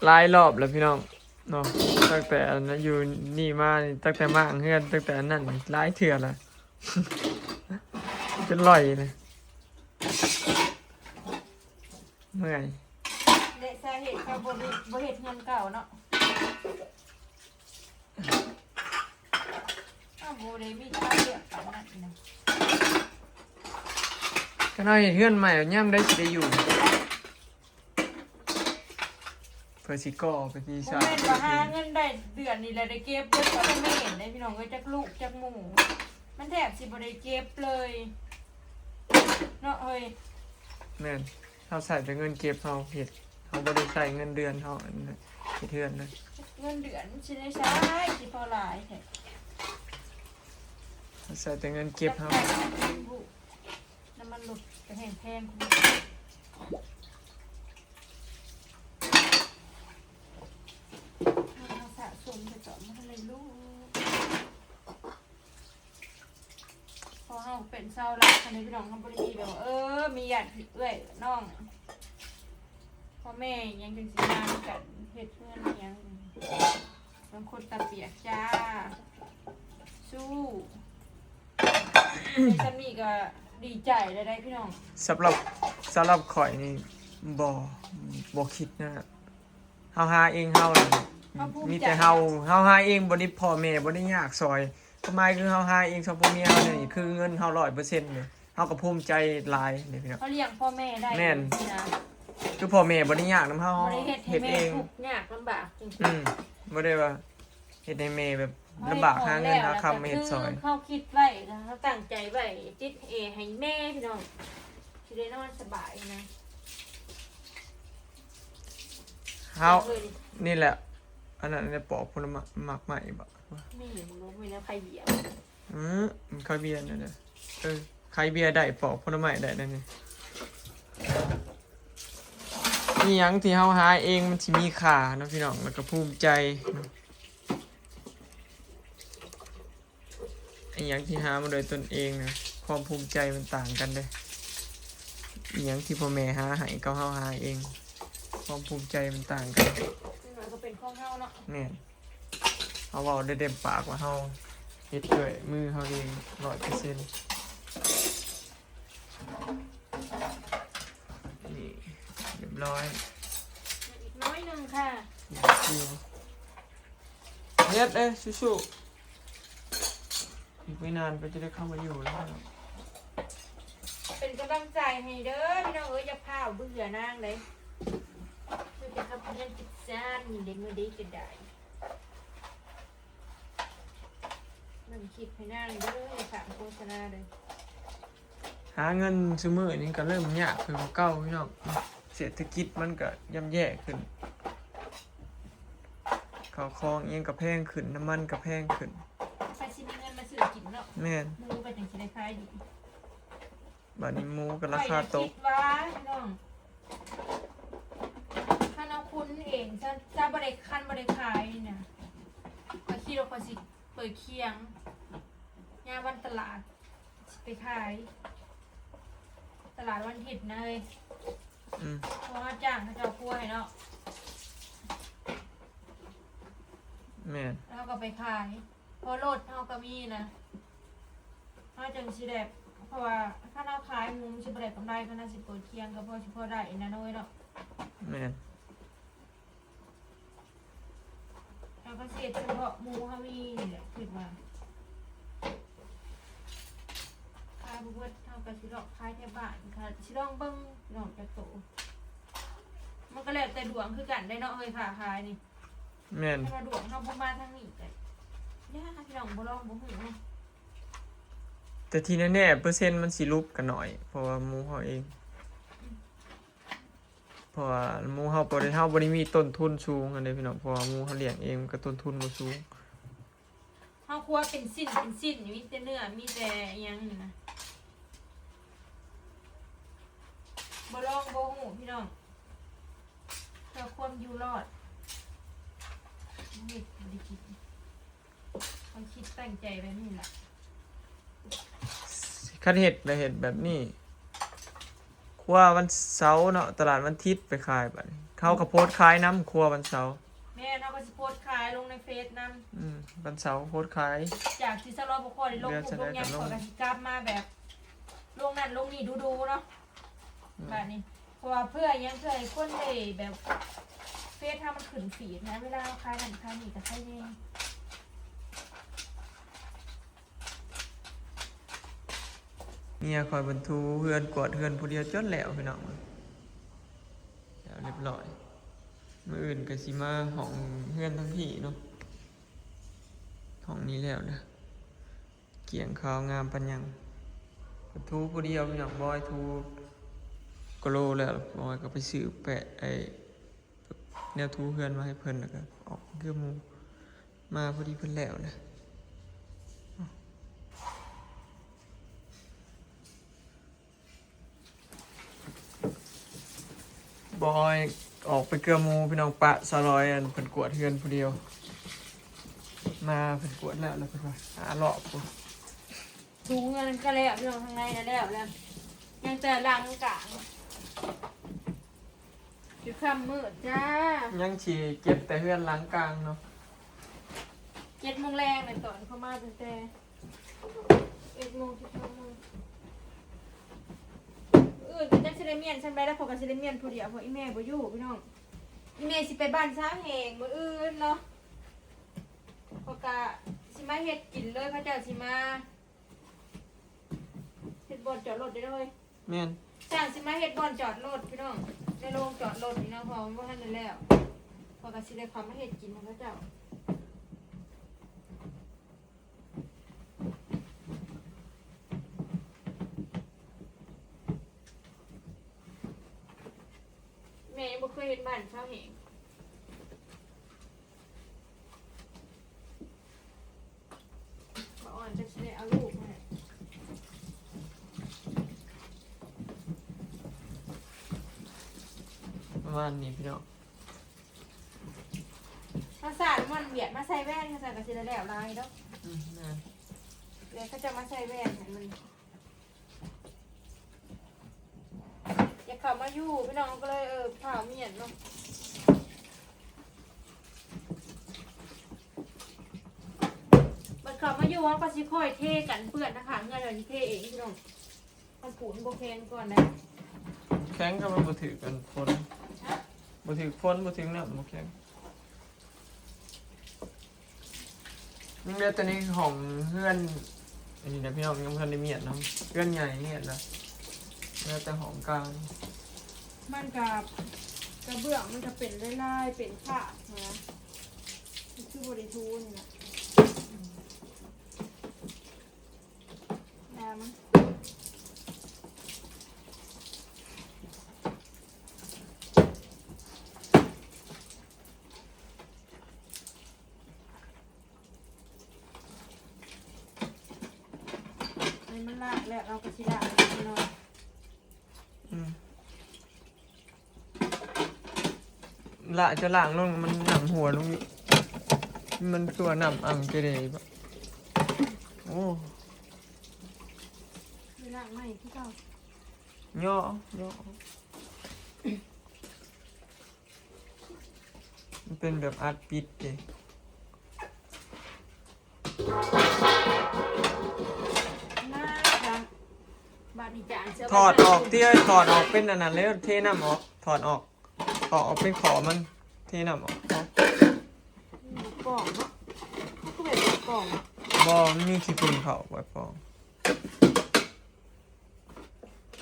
ຫຼາຍລອບແລ້ວພີ່ນ້ອງເນາະ ຕັ້ງແຕ່ອັນນັ້ນຢູ່ນີ້ມານີ້ ຕັ້ງແຕ່ມ້າງເຮືອນ ຕັ້ງແຕ່ອັນນັ້ນຫຼາຍເທື່ອແລ້ວ ຈົນລ່ອຍເລີຍ ເມື່ອຍ. ແລະສາເຫດເຂົາບໍ່ໄດ້ ບໍ່ເຮັດເຮືອນເກົ່າເນາະ ເຮົາບໍ່ໄດ້ມີຄວາມເລືອກປານນັ້ນນະ ຄັນເຮົາເຮັດເຮືອນໃໝ່ ຍາມໃດຊິໄດ້ຢູ່ ເພື່ອຊິກໍ່ໄປທີ່ ບໍ່ແມ່ນວ່າຫາເງິນໄດ້ເດືອນນີ້ແຫຼະໄດ້ເກັບເບິດ ເພາະວ່າແມ່ນເດ້ພີ່ນ້ອງເອີຍ ຈັກລູກຈັກໝູ່ ມັນແທບຊິບໍ່ໄດ້ເກັບເລີຍເນາະເອີຍ. ແມ່ນ ເຮົາໃຊ້ແຕ່ເງິນເກັບເຮົາເຮັດ ເຮົາບໍ່ໄດ້ໃຊ້ເງິນເດືອນເຮົາອັນເຮັດເຮືອນນະ ເງິນເດືອນຊິໄດ້ໃຊ້ ຊິພໍຫຼາຍແທ້ ເຮົາໃຊ້ແຕ່ເງິນເກັບເຮົາ. ນ້ຳມັນລົດກະແຮງແພງ ເຮົາສະສົມໄປຕໍ່ ມັນເລີຍລູກ ເພາະເຮົາເປັນຊາວລາວຫັ້ນເດ້ພີ່ນ້ອງ ເຮົາບໍ່ໄດ້ມີແບບວ່າ ເອີ ມີຍາດເອື້ອຍນ້ອງ ພໍ່ແມ່ຫຍັງຈັ່ງຊິມານຳກັນເຮັດເຮືອນຫຍັງ ບາງຄົນຕາປຽກຈ້າ ສູ້ ໄດ້ສ່ຳນີ້ກະດີໃຈແລ້ວໄດ໋ພີ່ນ້ອງ. ສຳລັບ ສຳລັບຂ້ອຍນີ້ ບໍ່ ບໍ່ຄິດນະ ເຮົາຫາເອງເຮົາ ເຮົາພູມໃຈ ມີແຕ່ເຮົາ ເຮົາຫາເອງ ບໍ່ໄດ້ພໍ່ແມ່ບໍ່ໄດ້ຍາກຊ່ອຍ ຄວາມໝາຍຄືເຮົາຫາເອງ ສອງຜົວເມຍເຮົານີ້ຄືເງິນເຮົາຮ້ອຍເປີເຊັນເລີຍ ເຮົາກໍພູມໃຈຫຼາຍເດ້ພີ່ນ້ອງ ເຮົາລ້ຽງພໍ່ແມ່ໄດ້ ແມ່ນ ນະ ຄືພໍ່ແມ່ບໍ່ໄດ້ຍາກນຳເຮົາ ບໍ່ໄດ້ເຮັດໃຫ້ແມ່ເຮັດເອງ ທຸກຍາກລຳບາກ ອືມ ບໍ່ໄດ້ວ່າເຮັດໃຫ້ແມ່ແບບລຳບາກຫາເງິນຫາຄຳມາເຮັດຊ່ອຍ ເຮົາຄິດໄວ້ ເຮົາຕັ້ງໃຈໄວ້ ຕິດແອໃຫ້ແມ່ພີ່ນ້ອງ ຊິໄດ້ນອນສະບາຍນະ ເຮົາ ນີ້ແຫຼະ ອັນນັ້ນແຫຼະ ປອກຜົນໄມ້ ໝາກໄມ້ບໍ ນີ້ ບໍ່ຮູ້ແມ່ນແນວໄຄເບຍ ອື ໄຄເບຍນັ້ນແຫຼະ ເອີ ໄຄເບຍໄດ້ ປອກຜົນໄມ້ໄດ້ນັ້ນນີ້ ອີ່ຫຍັງທີ່ເຮົາຫາເອງມັນຊິມີຄ່າເນາະພີ່ນ້ອງ ແລ້ວກໍພູມໃຈເນາະ. ອີ່ຫຍັງທີ່ຫາມາໂດຍຕົນເອງນະ ຄວາມພູມໃຈມັນຕ່າງກັນເດ້ ອີ່ຫຍັງທີ່ພໍ່ແມ່ຫາໃຫ້ກັບເຮົາຫາເອງ ຄວາມພູມໃຈມັນຕ່າງກັນ ເປັນວ່າກໍເປັນຂອງເຮົາເນາະ ແມ່ນ ເຮົາເວົ້າໄດ້ເຕັມປາກວ່າເຮົາເຮັດດ້ວຍມືເຮົາເອງຮ້ອຍເປີເຊັນ. ນີ້ ຮຽບຮ້ອຍ ອີກໜ້ອຍໜຶ່ງຄ່ະ ເຮັດເດ້ ສູ້ໆ ອີກບໍ່ນານກໍຈະໄດ້ເຂົ້າມາຢູ່ແລ້ວ ເປັນກຳລັງໃຈໃຫ້ເດີພີ່ນ້ອງເອີຍ ຢ່າຟ້າວເບື່ອນາງເດ້ ເພິ່ນຈະເຂົ້າມາເຮືອນຈັດຈານເດ້ ມື້ໃດກໍໄດ້ ເບິ່ງຄລິບໃຫ້ນາງເດີ ຢ່າຟ້າວໂຄສະນາເດີ. ຫາເງິນຊຸມື້ນີ້ກໍເລີ່ມຍາກຂຶ້ນກວ່າເກົ່າພີ່ນ້ອງ ເສດຖະກິດມັນກໍຍ່ຳແຍ່ຂຶ້ນ ເຂົ້າຂອງອີ່ຫຍັງກໍແພງຂຶ້ນ ນ້ຳມັນກໍແພງຂຶ້ນ ໃຜຊິມີເງິນມາຊື້ກິນເນາະ ແມ່ນ ໝູກໍຈັ່ງຊິໄດ້ຂາຍດີ ບາດນີ້ໝູກໍລາຄາຕົກ ຂ້ອຍຄິດວ່າພີ່ນ້ອງ ຄັນເອົາຄຸນເອງ ຈະ ຈະບໍ່ໄດ້ ຄັນບໍ່ໄດ້ຂາຍນີ້ນະ ຂ້ອຍຄິດວ່າຂ້ອຍຊິເປີດຄຽງ ຍາມວັນຕະຫຼາດ ຊິໄປຂາຍຕະຫຼາດວັນອາທິດນະເອີຍ ອືມ ເພາະເຮົາຈ້າງເຂົາເຈົ້າຄົວໃຫ້ເນາະ ແມ່ນ ແລ້ວເຮົາກໍໄປຂາຍ ເພາະລົດເຮົາກໍມີນະ ເຮົາຈັ່ງຊິໄດ້ ເພາະວ່າຄັນເຮົາຂາຍໝູມັນຊິບໍ່ໄດ້ກຳໄລ ຄັນເຮົາຊິເປີດຄຽງກໍພໍຊິພໍໄດ້ນະນ້ອຍເນາະ ແມ່ນ. ເຮົາກໍຊິເຮັດສະເພາະໝູເຮົາມີນີ້ແຫຼະ ຄິດວ່າ ຂາຍບໍ່ເບິດເຮົາກໍຊິເລາະຂາຍແຖວບ້ານ ກໍຊິລອງເບິ່ງເນາະ ຈັກໂຕ ມັນກໍແລ້ວແຕ່ດວງຄືກັນໄດ໋ເນາະເຮີ້ຍ ຄ້າຂາຍນີ້ ແມ່ນ ຖ້າວ່າດວງເຮົາບໍ່ມາທາງນີ້ກໍຍາກ ພີ່ນ້ອງ ບໍ່ລອງບໍ່ຮູ້ເນາະ ແຕ່ທີ່ແນ່ໆ ເປີເຊັນມັນຊິຫຼຸບກໍໜ້ອຍ ເພາະວ່າໝູເຮົາເອງ ເພາະວ່າໝູເຮົາບໍ່ໄດ້ ເຮົາບໍ່ໄດ້ມີຕົ້ນທຶນສູງຫັ້ນເດ້ພີ່ນ້ອງ ເພາະວ່າໝູເຮົາລ້ຽງເອງ ມັນກໍຕົ້ນທຶນບໍ່ສູງ ເຮົາຄົວເປັນຊິ້ນເປັນຊິ້ນ ມີແຕ່ເນື້ອ ມີແຕ່ອີ່ຫຍັງນີ້ນະ ບໍ່ລອງບໍ່ຮູ້ພີ່ນ້ອງ ເພື່ອຄວາມຢູ່ລອດ ເຮັດບໍ່ໄດ້ກິນ ເຮົາຄິດຕັ້ງໃຈແບບນີ້ລະ ຄັນເຮັດລະເຮັດແບບນີ້ ຄົວວັນເສົາເນາະ ຕະຫຼາດວັນທິດໄປຂາຍ. ບັດນີ້ເຮົາກໍໂພສຂາຍນຳຄົວວັນເສົາ. ແມ່ນ ເຮົາກໍຊິໂພສຂາຍລົງໃນເຟສນຳ. ອືມ ວັນເສົາໂພສຂາຍ. ຈາກທີ່ສະຫຼອຍບໍ່ຄ່ອຍໄດ້ລົງຮູບລົງຫຍັງ ຂ້ອຍກໍຊິກັບມາແບບລົງນັ້ນລົງນີ້ດຸໆເນາະ. ອືມ ບາດນີ້ ເພາະວ່າເພື່ອຫຍັງ ເພື່ອໃຫ້ຄົນໄດ້ແບບ ເຟສເຮົາມັນຂຶ້ນຟີດນະ ເວລາເຮົາຂາຍນັ້ນຂາຍນີ້ກໍຂາຍແດ່. ເມຍຂ້ອຍເພິ່ນຖູເຮືອນກວາດເຮືອນຜູ້ດຽວຈົນແລ້ວພີ່ນ້ອງ ແລ້ວຮຽບຮ້ອຍ. ມື້ອື່ນກໍຊິມາຫ້ອງເຮືອນທາງພີ້ເນາະ ຫ້ອງນີ້ແລ້ວເດີ ກ້ຽງຂາວງາມປານຫຍັງ. ເພິ່ນຖູຜູ້ດຽວພີ່ນ້ອງ ບອຍຖູກະໂລແລ້ວ ບອຍກໍໄປຊື້ແປະ ໄອ້ ແນວຖູເຮືອນມາໃຫ້ເພິ່ນ ແລ້ວກໍອອກເກືອໝູ່ ມາພໍດີເພິ່ນແລ້ວນະ. ບອຍອອກໄປເກືອໝູ່ພີ່ນ້ອງ ປະສາວລອຍ ອັນເພິ່ນກວາດເຮືອນຜູ້ດຽວ ມາເພິ່ນກວາດແລ້ວ ແລ້ວເພິ່ນວ່າຫາເລາະພຸ້ນ. ຖູເຮືອນກໍແລ້ວ ພີ່ນ້ອງ ທາງໃນກໍແລ້ວແລ້ວ ຍັງແຕ່ຫຼັງກາງ ຢູ່ຄ່ຳມືດຈ້າ ຍັງຊິເກັບແຕ່ເຮືອນຫຼັງກາງເນາະ. ເຈັດໂມງແລງແມ່ນຕອນເຂົາມາ ຕັ້ງແຕ່ເອັດໂມງ ສິບສອງໂມງ. ມື້ອື່ນກໍຈັກຊິໄດ້ມ້ຽນຊ່ຳໃດ ແລ້ວເຂົາກໍຊິໄດ້ມ້ຽນຜູ້ດຽວ ເພາະອີແມ່ບໍ່ຢູ່ພີ່ນ້ອງ. ອີແມ່ຊິໄປບ້ານຊາວແຮງມື້ອື່ນເນາະ ເຂົາກໍຊິມາເຮັດກິນເລີຍ ເຂົາເຈົ້າຊິມາ ເຮັດບ່ອນຈອດລົດເດ້ເລີຍ. ແມ່ນ ຊ່າງຊິມາເຮັດບ່ອນຈອດລົດພີ່ນ້ອງ ໃນໂລງຈອດລົດນີ້ເນາະ ເພາະວ່າມັນບໍ່ທັນໄດ້ແລ້ວ ເພາະກໍຊິໄດ້ເຂົ້າມາເຮັດກິນໃຫ້ເຂົາເຈົ້າ. ແມ່ຍັງບໍ່ເຄີຍເຮັດບ້ານຊາວແຮງ. ປ້າອອນຈັກຊິໄດ້ເອົາລູກມາໃຫ້ ປະມານນີ້ພີ່ນ້ອງ. ພາສາມ່ວນວຽດມາໃສ່ແວ່ນ ພາສາກໍຊິໄດ້ແລ້ວຫຼາຍດອກ. ອືມ ແມ່ນ ແລ້ວເຂົາເຈົ້າມາໃສ່ແວ່ນໃຫ້ມັນ ຢາກເຂົ້າມາຢູ່ພີ່ນ້ອງ ກໍເລີຍ ເອີ ພ້າວມ້ຽນເນາະ. ບັດເຂົ້າມາຢູ່ ເຮົາກໍຊິຄ່ອຍເທກັນເປື້ອນນະຄະ ເຮືອນເຮົາຊິເທເອງພີ່ນ້ອງ. ມັນປູນບໍ່ແຂງກ່ອນໄດ໋ ແຂງກໍມັນບໍ່ຖືກອັນຝົນ ບໍ່ຖືກຝົນ ບໍ່ຖືກນ້ຳ ບໍ່ແຂງ. ຍັງເຫຼືອແຕ່ໃນຫ້ອງເຮືອນອັນນີ້ນະພີ່ນ້ອງ ຍັງບໍ່ທັນໄດ້ມ້ຽນນຳ ເຮືອນໃຫຍ່ມ້ຽນແລ້ວ ເຫຼືອແຕ່ຫ້ອງກາງ. ມັນກະ ກະເບື້ອງມັນກະເປັນລາຍໆ ເປັນຄາບນະ ຄືບໍ່ໄດ້ຖູນີ້ນະ. ໃຫ້ມັນລາກແລ້ວ ເຮົາກໍຊິລາກເລັກນ້ອຍ. ອືມ ລະຈະລ້າງລົງ ມັນນ້ຳຮົ່ວລົງນີ້ ມັນຄືວ່ານ້ຳອັ່ງເຈເດ. ໂອ້ ໄປລ້າງໃໝ່ຄືເກົ່າ. ຍໍ ຍໍ ມັນເປັນແບບອັດປິດເດ້. ມາ ບາດນີ້ຈານເສືອ ຖອດອອກຕິ ຖອດອອກເປັນອັນນັ້ນເລີຍ ເທນ້ຳອອກ ຖອດອອກ ຖອດອອກເປັນຂໍມັນ ເທນ້ຳອອກ. ອືມ ປ່ອງເນາະ ມັນຄືແບບປ່ອງເນາະ. ບໍ່ ມັນມີຂີ້ຝຸ່ນເຂົ້າໄວ້ປ່ອງ.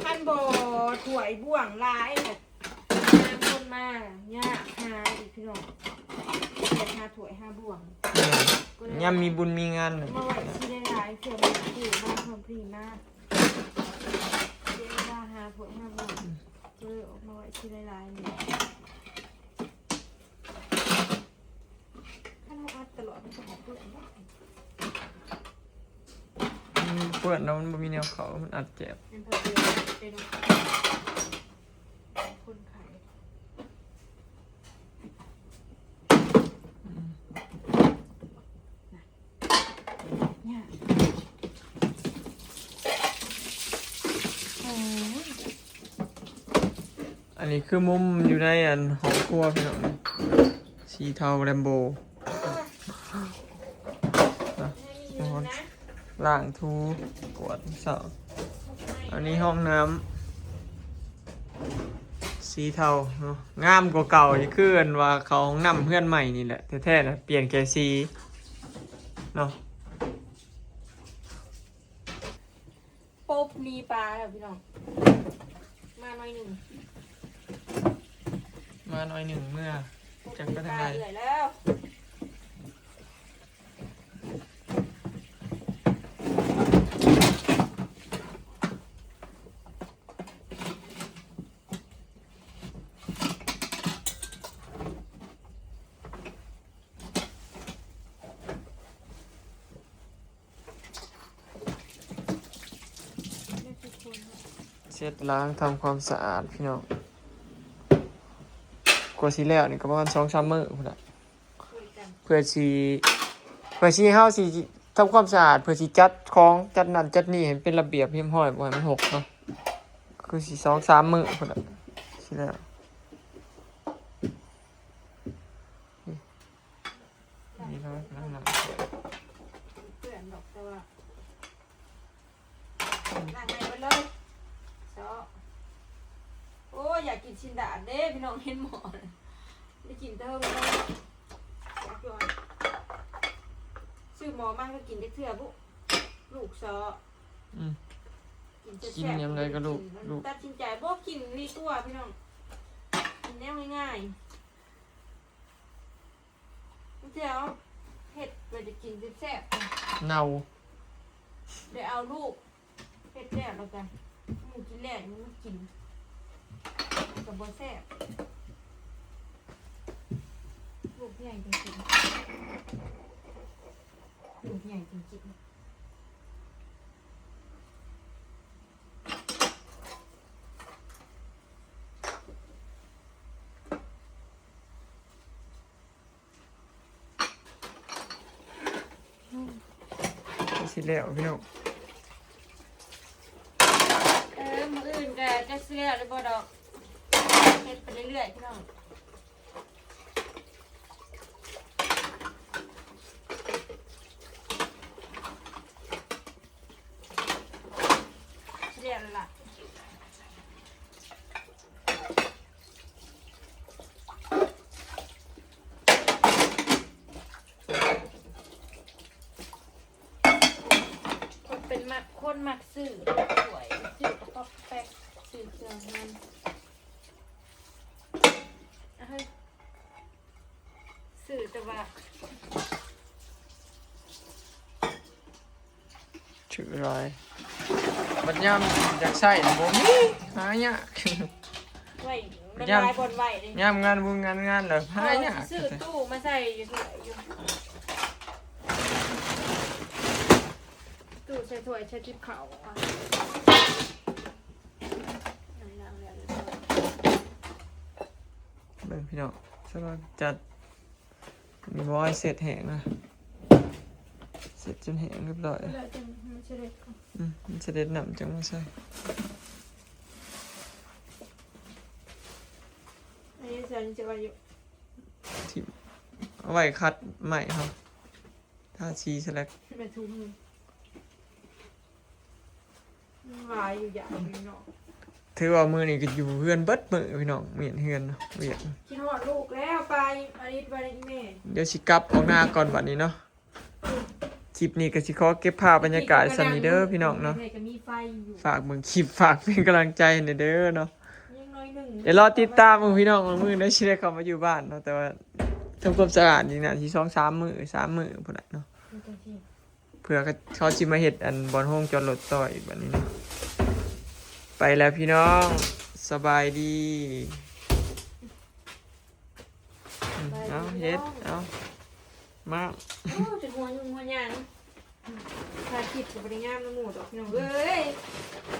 ຄັນບໍ່ຖ້ວຍບ່ວງຫຼາຍ ແບບ ຍາມຄົນມາຍາກຫາອີກພີ່ນ້ອງ ຢາກຫາຖ້ວຍຫາບ່ວງ. ແມ່ນ ກໍເລີຍ ຍາມມີບຸນມີງານ ເອົາມາໄວ້ຊິໄດ້ຫຼາຍ ເພື່ອມາຊື້ມາເພີ່ມພຣີມາ ເວລາຫາຖ້ວຍຫາບ່ວງ ອືມ ກໍເລີຍເອົາມາໄວ້ຊິໄດ້ຫຼາຍນີ້. ຄັນເຮົາອັດຕະຫຼອດມັນກໍບໍ່ເປື້ອນເນາະ. ມັນເປື້ອນແລ້ວມັນບໍ່ມີແນວເຂົ້າ ມັນອັດແຈບ. ແມ່ນ ເພິ່ນເອົາໄປເນາະ ຄົນຂາຍ. ອືມ ຍາກ ໂອ້ຍ. ອັນນີ້ຄືມຸມຢູ່ໃນອັນຫ້ອງຄົວພີ່ນ້ອງ ສີເທົາແລມໂບ ນະ ລ້າງຖູກວາດເຊົ້າ. ອັນນີ້ຫ້ອງນ້ຳ ສີເທົາເນາະ ງາມກວ່າເກົ່າ ຄືອັນວ່າເຂົ້າຫ້ອງນ້ຳເຮືອນໃໝ່ນີ້ແຫຼະ ແທ້ໆນະ ປ່ຽນແຄ່ສີເນາະ. ປົບ ໜີປາແລ້ວພີ່ນ້ອງ ມາໜ້ອຍໜຶ່ງ ມາໜ້ອຍໜຶ່ງ ເມືອຈັກໄປທາງໃດ ເອື້ອຍແລ້ວ. ເຊັດລ້າງທຳຄວາມສະອາດພີ່ນ້ອງ ກວ່າຊິແລ້ວນີ້ກໍປະມານສອງສາມມື້ພຸ້ນລະ ເພື່ອຊິ ເພື່ອຊິ ເຮົາຊິທຳຄວາມສະອາດ ເພື່ອຊິຈັດຂອງ ຈັດນັ້ນຈັດນີ້ໃຫ້ເປັນລະບຽບຮຽບຮ້ອຍ ບໍ່ໃຫ້ມັນຮົກເນາະ ຄືຊິສອງສາມມື້ພຸ້ນລະ ຊິແລ້ວ. ນີ້ເນາະ ລ້າງໜ້າ ເປື້ອນດອກ ແຕ່ວ່າລ້າງໃຫ້ເບິດເລີຍ ຊໍ. ໂອ້ຍ ຢາກກິນຊີ້ນດາດເດ້ພີ່ນ້ອງ ເຫັນໝໍ້ ໄດ້ກິນແຕ່ເຫິງແລ້ວ ຢາກຢູ່ ຊື້ໝໍ້ມາກໍກິນຈັກເທື່ອບຸ ລູກຊໍ. ອືມ ກິນແຊບໆ ກິນຍາມໃດກໍລູກ ລູກ ຕັດສິນໃຈບໍ່ກິນດີກວ່າພີ່ນ້ອງ ກິນແນວງ່າຍໆ. ບາງເທື່ອເຮົາເຮັດໄວ້ຈະກິນແຊບໆ ເນົ່າ ໄດ້ເອົາລູກເຮັດແລ້ວ ແລ້ວກະໝູ່ກິນແລ້ວຍັງບໍ່ກິນ ມັນກະບໍ່ແຊບ ລູກໃຫຍ່ຈັ່ງກິນ ລູກໃຫຍ່ຈັ່ງກິນ. ຊິແລ້ວພີ່ນ້ອງ ເອີ ມື້ອື່ນກະຈັກຊິແລ້ວຫຼືບໍ່ດອກ ເຮັດໄປເລື້ອຍໆ ພີ່ນ້ອງ ຊິແລ້ວລະ ຂ້ອຍເປັນມັກ ຄົນມັກຊື້ຖ້ວຍ ຊື້ກະປ໋ອກກະແປ໋ກ ຊື້ເຄື່ອງເຮືອນ ເອົາເຮີ້ຍ ຊື້ແຕ່ວ່າ ຊື້ຫຼາຍ ບັດຍາມຢາກໃຊ້ບໍ່ມີ ຫາຍາກ ໄວ້ ມັນ ຍາມ ຫຼາຍບ່ອນໄວ້ເດ້ ຍາມງານບຸນງານງານແລ້ວຫາຍາກ ເອີ ຊື້ຕູ້ມາໃສ່ຢູ່ເທື່ອຢູ່ ຕູ້ໃສ່ຖ້ວຍໃສ່ຕິບເຂົ້າ ເບິ່ງພີ່ນ້ອງ ສະລັດຈັດ ນີ້ບໍ່ໃຫ້ເຊັດແຫ້ງນະ ເຊັດຈົນແຫ້ງຮຽບຮ້ອຍ ແລ້ວຈັ່ງມັນສະເດັດ ອືມ ມັນສະເດັດນ້ຳຈັ່ງມາໃສ່ ອັນນີ້ໃສ່ ນີ້ຈະໄວ້ຢູ່ ຖິ້ມ ເອົາໄວ້ຂັດໄມ້ເຮົາ ທາສີສະແລັກ ແມ່ທຸງ ມັນຫຼາຍຢູ່ຢ່າງນີ້ເນາະ ຖືວ່າມື້ນີ້ກໍຢູ່ເຮືອນເບິດມື້ພີ່ນ້ອງ ວຽກເຮືອນເນາະ ວຽກ ຄິດຮອດລູກແລ້ວ ໄປອາທິດ ໄປອີແມ່ ດຽວຊິກັບອອກນາກ່ອນບັດນີ້ເນາະ ຄລິບນີ້ກໍຊິຂໍເກັບພາບບັນຍາກາດສ່ຳນີ້ເດີພີ່ນ້ອງເນາະ ແມ່ກໍມີໄຟຢູ່ ຝາກເບິ່ງຄລິບ ຝາກເປັນກຳລັງໃຈໃຫ້ແດ່ເດີເນາະ ຍັງໜ້ອຍໜຶ່ງ ດຽວລໍຕິດຕາມເບິ່ງພີ່ນ້ອງ ບາງມື້ໄດ້ຊິໄດ້ເຂົ້າມາຢູ່ບ້ານເນາະ ແຕ່ວ່າ ທຳຄວາມສະອາດນີ້ໜ້າຊິສອງສາມມື້ ສາມມື້ພຸ້ນລະເນາະ ເພື່ອເຂົາຊິມາເຮັດອັນບ່ອນໂຮງຈອດລົດຕໍ່ອີກບັດນີ້ເນາະ ໄປແລ້ວພີ່ນ້ອງ ສະບາຍດີ ເອົາເຮັດ ເອົາ ມາ ໂອ້ ຈົນຫົວຍຸງຫົວຍາງ ຖ່າຍຄລິບກໍບໍ່ໄດ້ງາມນຳໝູ່ດອກພີ່ນ້ອງເອີຍ